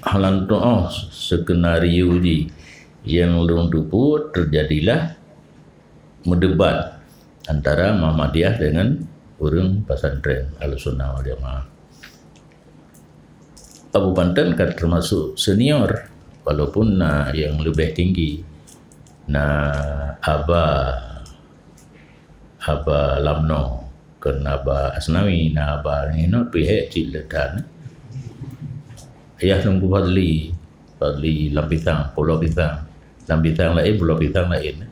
halan tuoh skenario jih nyang lôn teupeue terjadilah meudebat antara Muhammadiyah dengan ureuëng pesantren Ahlussunnah wal Jamaah. Abu Pantan kan termasuk senior, walaupun na yang lebih tinggi. Na Aba, Aba Lamno, kan Aba Asnawi, na Aba Nino, pihak cik letan. Ayah Teungku Fadli, Fadli Lam Pisang, Pulau Pisang. Lam Pisang lain, Pulau Pisang lain.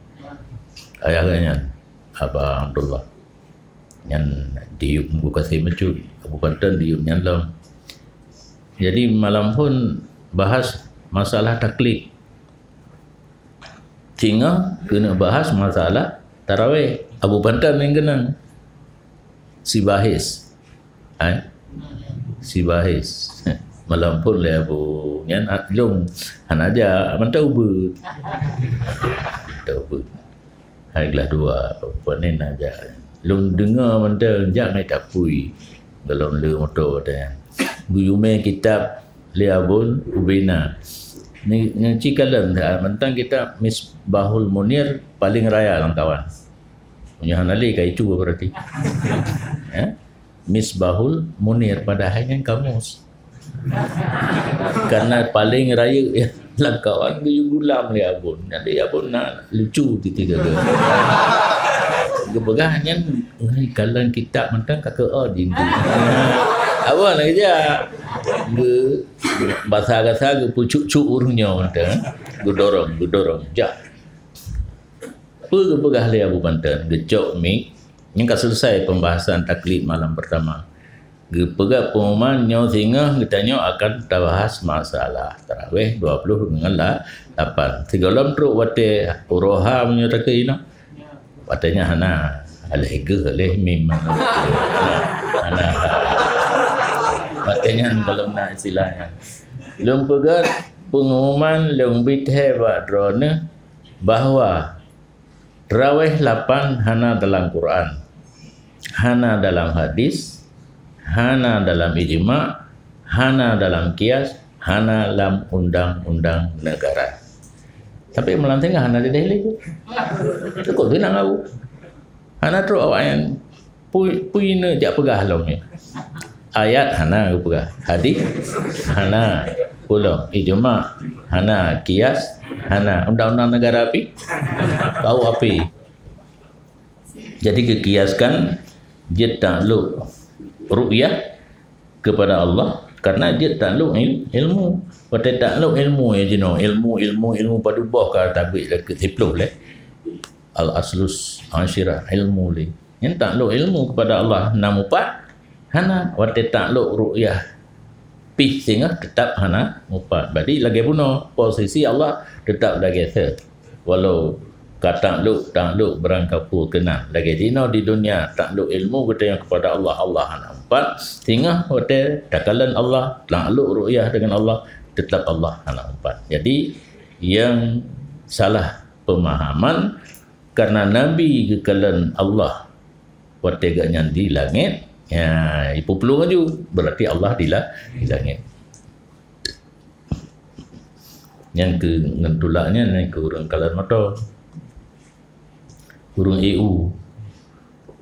Ayah geuh nyan, Aba Abdullah. Nyan diyueb Teungku Kasim bacut, Abu Pantan diyueb nyan lom. Jadi malam phon bahas masalah taklid. Singoh keuneuk bahas masalah taraweh. Abu Pantan nyang keunong. Si Bahis. Hai. Si Bahis. Malam phon lé Abu nyan, lôn hana jak, mantong ubeut. Mantong ubeut. Hai glah dua, peue ni na jak. Lôn deungoe mantong jak ngai tapui. Golom le moto teuh. Geuyue mé kitab lé Abon ubena. Ni, ni ci kalon mantong kitab Misbahul Munir paling raya lam kawan. Meunyoe hana lé ka itu berarti. Ya? Misbahul Munir padahai nyan kamus. Karena paling rayeuk lam kawan geuyue gulam lé Abon. Jadi Abon na lucu tiga-tiga. Geupeugah nyan ngai kalon kitab mantong ka keu oh dindu. Abon lagi jak. Ge basa-gasa geupucuk-cuk ureuëng nyoe mantong. Geudorong, geudorong jak. Peue geupeugah lé Abu Pantan? Geucok mik. Nyan ka selesai pembahasan taklid malam pertama. Geupeugah pengumuman nyoe singoh geutanyoe akan tabahas masalah taraweh dua puluh dengan la-, lapan. Sigohlom trok watée uroha meunyoe takeu inoe. Watée nyan hana. Aléh geuh, aléh mim. Hana. Watée nyan gohlom na istilah nyan. Lôn peugah pengumuman lôn bit he bak droeneuh bahwa taraweh lapan hana dalam Quran, hana dalam hadis, hana dalam ijma, hana dalam kias, hana lam undang-undang negara. Sampai malam tengah hana di Delhi tu. Cukup tenang aku. Hana trok awak nyan. Pui, pui neujak peugah lom nyoe. Ayat hana geupeugah. Hadis hana. Ulôn ijma hana, kias hana. Undang-undang negara api? K U H P. Jadi geukiaskan jeuet taklok ru'yah kepada Allah karena jeuet taklok il-, ilmu. Watée taklok ilmu ya jinoe, ilmu, ilmu, ilmu padub boh ka tabri lé keu siploh lé. Al-aslus asyirah ilmu lé. Nyan taklok ilmu kepada Allah na mupat? Hana. Watée taklok ru'yah pih singoh tetap hana mupat. Jadi lagée bunoe posisi Allah tetap lagée thee. Walau ka taklok, taklok beurangkapeue keunan. Lagée jinoe di dunia taklok ilmu geutanyoe kepada Allah, Allah hana mupat. Singoh watée takalon Allah, taklok ru'yah dengan Allah, tetap Allah hana mupat. Jadi nyang salah pemahaman Karena Nabi geukalon Allah watée gobnyan di langét, ya, ipeuplueng laju, berarti Allah di la-, di langét. Nyang keu ngon tulak nyan, nyang keu ureuëng kalon moto. Ureuëng E U.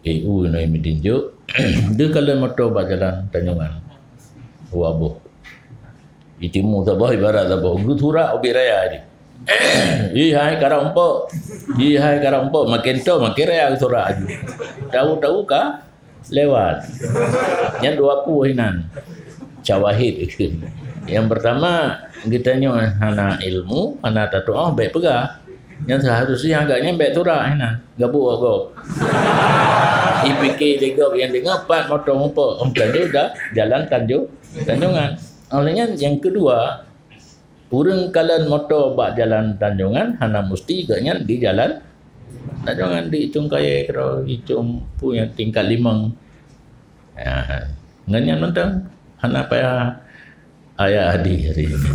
E U Nai Midin jok, dia kalon moto bak jalan Tanjongan. Waboh. Di timu saboh, ibarat saboh. Geusurak ubit raya jih. Ih, hai karap umpok. Ih, hai karap umpok. Makin to, makin raya geusurak laju. Tahu-tahu ka lewat. Nyan dua pue hinan. Syawahid. Nyang pertama, geutanyoe hana ilmu, hana tatuoh, bék peugah. Nyang seharusnya agak nyan bék surak hinan. Gabuk gob. Ipike lé gob nyang deungoe pat moto umpok. Tanjong dah jalan Tanjong, Tanjongan. Oleh nyan, nyang kedua, ureuëng kalon moto bak jalan Tanjongan hana musti gobnyan di jalan Tanjongan, di Icong Kayée keudroe, Icong peue nyang tingkat limong. Ya, ngon nyan mantong hana payah ayah di hari ini.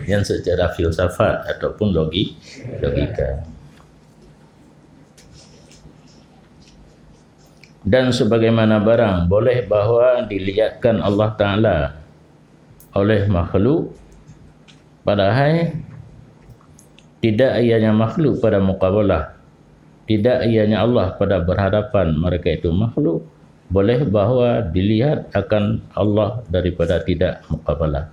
Yang secara filsafat ataupun logi-, logika. Dan sebagaimana barang boleh bahwa dilihatkan Allah Ta'ala oleh makhluk, padahai tidak ianya makhluk pada muqabalah, tidak ianya Allah pada berhadapan, mereka itu makhluk, boleh bahwa dilihat akan Allah daripada tidak muqabalah.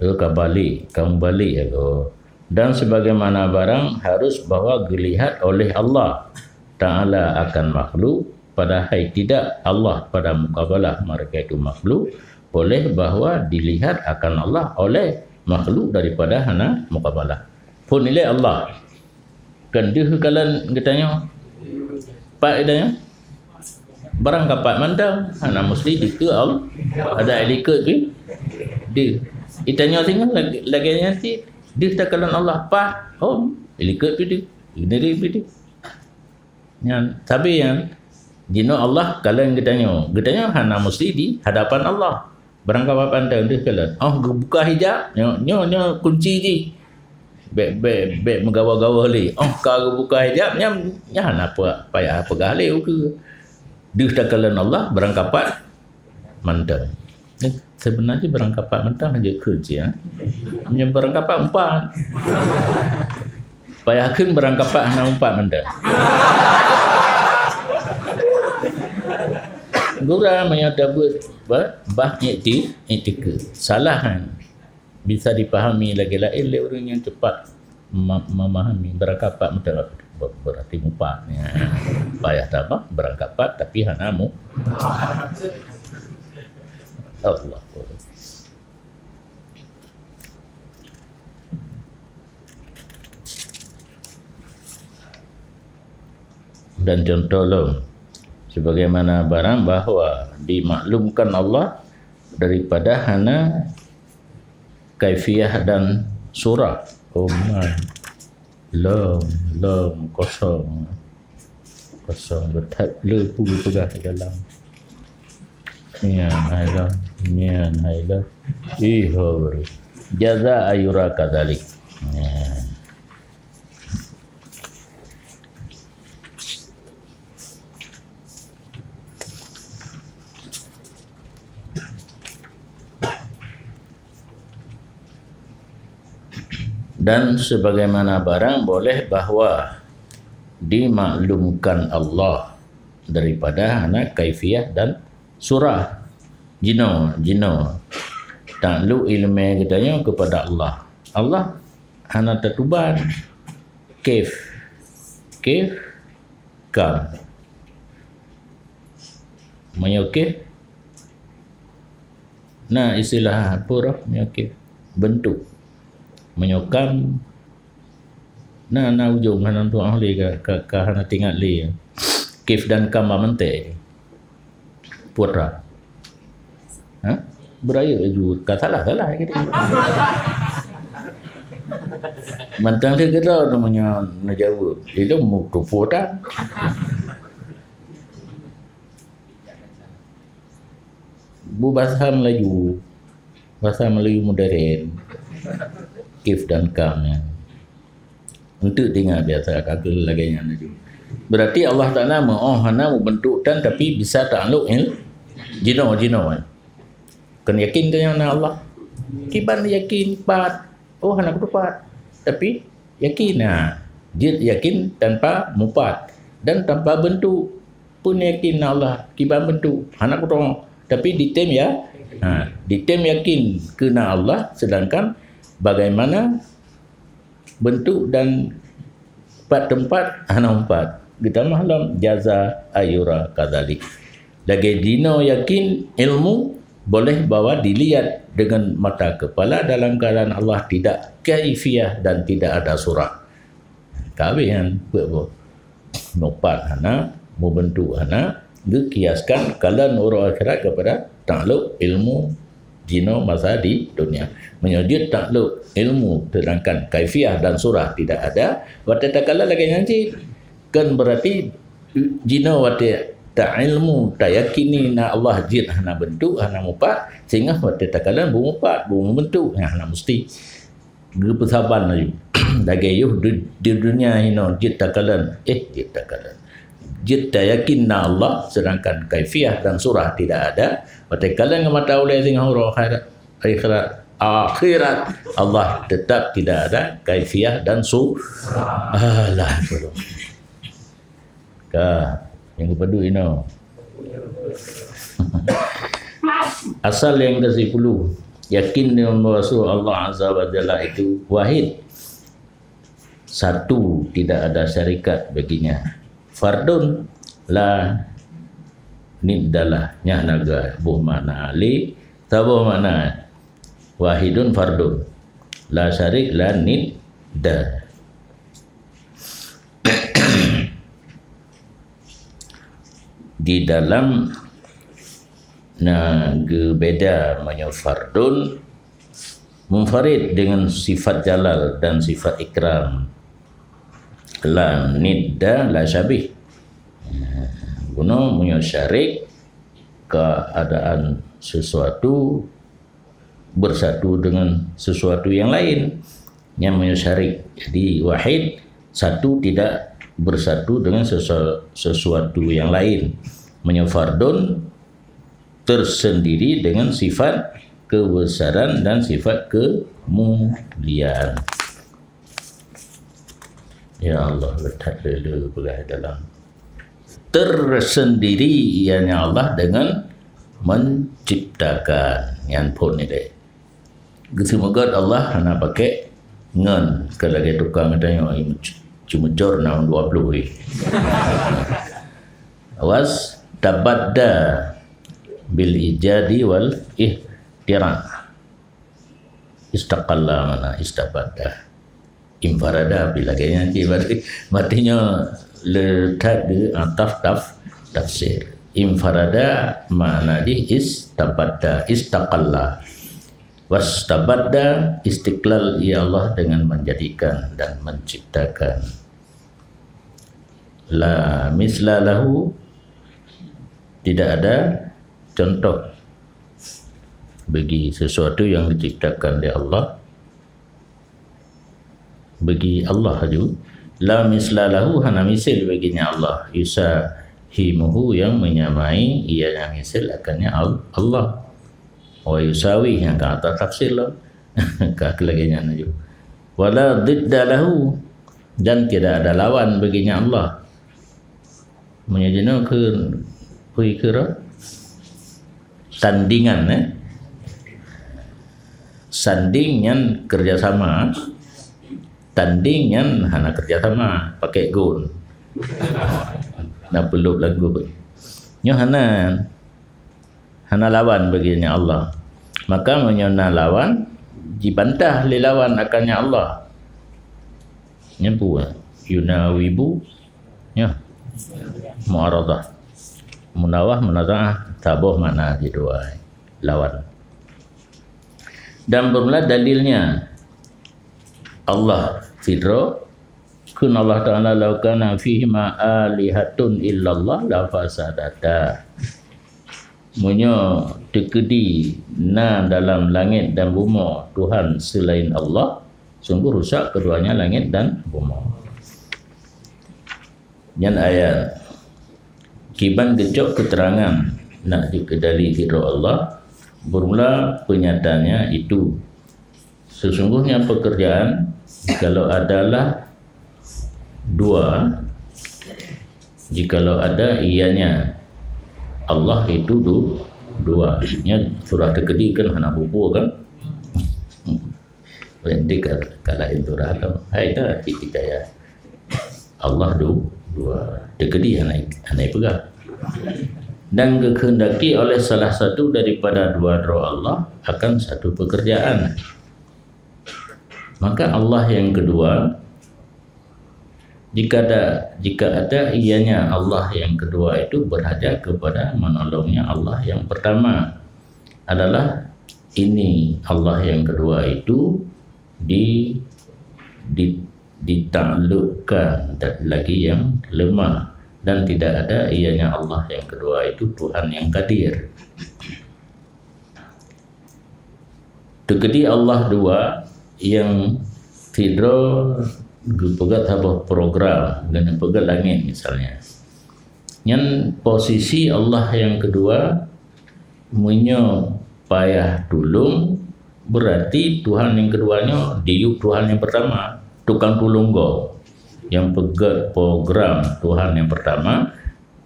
Ka balik, ka mubalik aku. Dan sebagaimana barang harus bahwa geulihat oleh Allah Ta'ala akan makhluk, padahai tidak Allah pada muqabalah mereka itu makhluk, boleh bahwa dilihat akan Allah oleh makhluk daripada hana muqabalah. Phon ilée Allah. Kan deuh kalon geutanyoe. Pat geutanyoe? Barang kapat mantong, hana musti dikeue Allah. Ada ilikot pi deuh. Itanyoe singoh lagée, lagée nyan cit. Deuh takalon Allah pat, oh, ilikot pi deuh. Ini deuh pi deuh. Nyan, tapi nyan, jinoe Allah kalon geutanyoe. Geutanyoe hana musti di hadapan Allah. Barang kapat mantong deuh kalon. Oh, geubuka hijab, nyoe, nyoe, nyoe kunci jih. Bék, bék, bék meugawa-gawa lé. Oh, ka geubuka hijab, nyan, nyan hana payah peugah lé ukeue. Deuh takalon Allah, barang kapat mantong. Eh, sebenarnya barang kapat mantong hana jeuet kheun cit, ya. Nyan barang kapat umpat. Payah kheun barang kapat hana umpat mantong. Gura meunyoe tabeuet ba-, bah ikti-, iktikeuet. Salah kan? Bisa dipahami lagée laén lé ureuëng nyang cepat ma-, memahami. Barang kapat mantong ber-, berarti mupat. Ya. Payah tabah barang kapat tapi hana mu-, Allah. Dan contoh lom, sebagaimana barang bahwa dimaklumkan Allah daripada hana kaifiyah dan surah. Oh, man. Lom, lom, kosong. Kosong beuthat le peue peugah di dalam. Nyan hai lom, nyan hai lom. Ih, ho bro. Jaza ayura kadalik. Nyan. Dan sebagaimana barang boleh bahwa dimaklumkan Allah daripada hana kaifiyah dan surah. Jinoe, jinoe. Takluk ileumé geutanyoe keupada Allah. Allah hana tatuban. Kaif. Kaif. Kam. Meunyoe kaif, na istilah apa roh meunyoe kaif? Bentuk. Meunyoe kam, na, na ujong hana tuah lé ka, ka, ka hana teuingat lé. Kaif dan kam ba mantong. Putra. Ha? Beurayeuk laju ka salah-salah gitu. Mantong lé keudroe tu meunyoe neujaweueb, ilôn meutupo tan. Bu bahasa Melayu, bahasa Melayu modern. Kif dan kam nyan. Untuk tinggal biasa, ka keuh lagée nyan laju. Berarti Allah Taala meu'oh hana meubentuk tan, tapi bisa taklok il-, jinoe-jinoe. Kon yakin tanyoe na Allah. Kiban yakin pat. Oh, hana kutupat. Tapi yakin na. Jeuet yakin tanpa mupat dan tanpa bentuk. Pun yakin na Allah, kiban bentuk. Hana kutupat. Tapi ditem ya. Ha, ditem yakin keu na Allah, sedangkan bagaimana bentuk dan pat teumpat hana umpat. Geutamah lom jaza ayyura kadzalik. Lagée jinoe yakin ilmu boleh bahwa dilihat dengan mata kepala dalam keadaan Allah tidak kaifiah dan tidak ada surah. Ka habéh nyan, peue boh. Mupat hana, mubentuk hana, geukiaskan kalon uroe akhirat kepada taklok ilmu jinoe masa di dunia. Meunyoe jeuet taklok ilmu sedangkan kaifiah dan surah tidak ada, watée takalon lagée nyan cit. Kan berarti jinoe watée tailmu, tayakini na Allah jeuet hana bentuk, hana mupat, sehingga watée takalon beumupat, beumubentuk, nyan hana musti. Geupeusaban laju. Lagée yoh di, di dunia inoe jeuet takalon, eh, jeuet takalon. Jeuet tayakin na Allah, sedangkan kaifiah dan surah tidak ada. Watée kalon ngon mata ulée singoh uroe akhirat, akhirat, akhirat, Allah tetap tidak ada kaifiah dan su-, alah, belum. Ka, nyang keupeuduek inoe. Asal nyang keusipuluh, yakin dengan bahwa Allah Azza wa Jalla itu wahid. Satu, tidak ada syarikat baginya. Fardun, la niddalah. Nyan na geuboh makna. Lé, saboh makna. Wahidun fardun. La syarik, la nidda. Di dalam, na geubeda meunyoe fardun munfarid dengan sifat jalal dan sifat ikram. La nidda, la syabih. Bunoe meunyoe syarik, keadaan sesuatu bersatu dengan sesuatu yang lain. Nyan meunyoe syarik. Jadi, wahid, satu tidak bersatu dengan sesu-, sesuatu yang lain. Meunyoe fardun, tersendiri dengan sifat kebesaran dan sifat kemuliaan. Ya Allah, letak lele belah dalam. Tersendiri ianya Allah dengan menciptakan. Nyan phon ni deh. Geuseumeugöt Allah hana pakai ngon, ka lagée tukang geutanyoe, ceumeujor na dua puluh weh. Awas, tabadda bil ijadi wal ihtira. Istaqalla mana istabadda. Infarada, pi lagée nyan cit, berarti, berarti nyoe le that di ataf taf-, tafsir. Infarada makna jih istabadda, istaqalla. Wastabadda, istiqlal ia Allah dengan menjadikan dan menciptakan. La misla lahu, tidak ada contoh bagi sesuatu yang diciptakan oleh Allah. Bagi Allah ju. La misla lahu, hana misil baginya Allah. Yusahimuhu, yang menyamai, ianya misil akannya Al-, Allah. Wa yusawi, nyang ka ata tafsir lah. Ka lagée nyan ju. Wala didda lahu, dan tidak ada lawan baginya Allah. Meunyoe jinoe keu, peue keu roh? Tandingan, eh? Sanding nyan kerjasama. Tanding nyan hana kerjasama, pakai gun. Na peulop lagu. Nyoe hana, hana lawan baginya Allah. Maka meunyoe na lawan, jibantah lé lawan akannya Allah. Nyan peue? Yunawibu, ya. Mu'aradah. Munawah, munazaah, saboh makna jidua. Lawan. Dan bermula dalilnya Allah sidroe, kheun Allah Ta'ala, "Lau kana fihima alihatun illallah la fasadata." Meunyoe teukeudi na dalam langét dan bumoe Tuhan seulaén Allah, Sungguh rusak keduanya langit dan bumoe. Nyan ayat. Kiban geucok keuterangan nak jeuet keu dalil sidroe Allah, bermula peunyataannya itu. Sesungguhnya pekerjaan, jikalau adalah dua, jikalau ada ianya Allah itu du-, dua. Nya surah Teukeudi kan hana buku kan? Berhenti ka, ka lain surah tu. Hai dah kita ya. Allah du-, dua. Teukeudi hana, hana peugah. Dan dikehendaki oleh salah satu daripada dua droe Allah akan satu pekerjaan. Maka Allah yang kedua, jika ada, jika ada ianya Allah yang kedua itu berhajat kepada menolongnya Allah yang pertama, adalah ini Allah yang kedua itu di, di, ditaklukkan dan lagi yang lemah, dan tidak ada ianya Allah yang kedua itu Tuhan yang kadir. Teukeudi Allah dua nyang sidroe geupeugét saboh program, geupeugét langét misalnya. Nyan posisi Allah nyang keudua, meunyoe payah tulông, beurati Tuhan nyang keudua nyoe diyueb Tuhan nyang peurtama, tukang tulông gob. Nyang peugét program Tuhan nyang peurtama,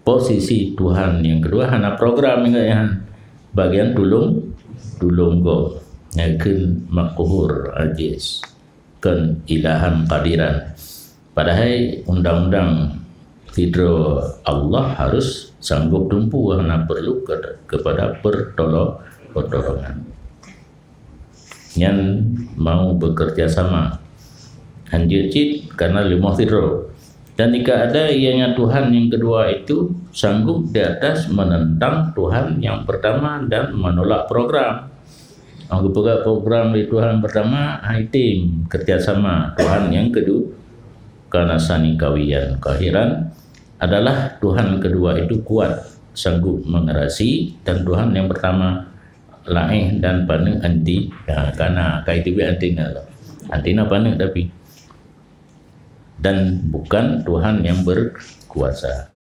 posisi Tuhan nyang keudua hana program, ingat nyan, bagian tulông, tulông gob. Nyan kheun maqhur, ajiz, kon ilahan qadiran. Padahai undang-undang sidroe Allah harus sanggob tumpu, hana peurlu ke-, kepada pertolo-, pertolongan. Nyan mau bekerja sama. Hanjeuet cit karena leumoh sidroe. Dan jika ada ianya Tuhan yang kedua itu sanggup di atas menentang Tuhan yang pertama dan menolak program. Nyang geupeugah program di Tuhan pertama, hai tim kerjasama Tuhan yang kedua. Karena sani kawiyan kahiran adalah Tuhan kedua itu kuat, sanggup mengatasi, dan Tuhan yang pertama laéh dan paneuk anti, ha, kana, ka iteubiet anti na. Anti na paneuk tapi. Dan bukan Tuhan yang berkuasa.